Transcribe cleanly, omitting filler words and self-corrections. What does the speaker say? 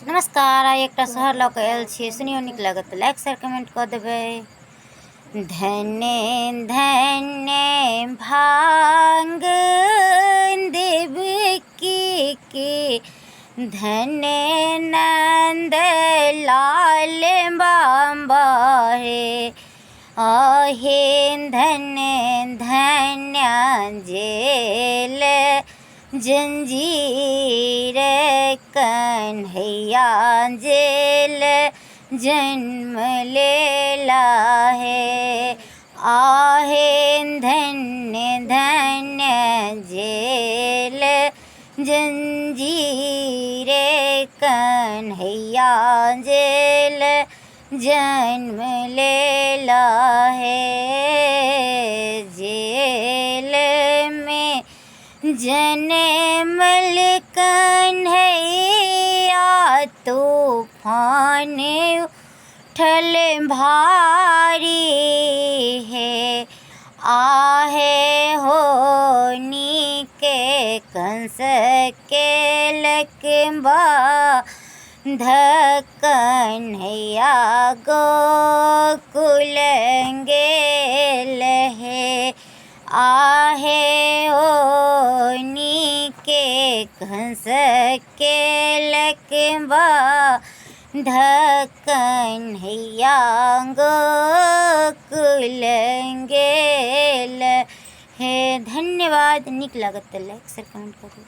नमस्कार, आइ एकटा शहर लऽ कऽ आयल छी। सुनियौ, नीक लागत तऽ लाइक शेयर कमेंट कऽ देबै। धन्य धन्य भांग देवकी के धन्य नंद लाल बाबा हे, आहे धन्य धन्य जेल जंजीर कन्हैया जेल जन्म लेला है, आहे धन्य धन्य जेल जंजीर कन्हैया जेल जन्म लेला है। जेल में जनमल कन्हैया तूफान उठल भारी हे, आहे होनी के कंस केलक धकन्हैया गोकुल गेल हे, आहे होनी के कंस केलक धकन्हैया गोकुल गेल हे। धन्यवाद। नीक लागत तऽ लाइक शेयर कमेंट करू।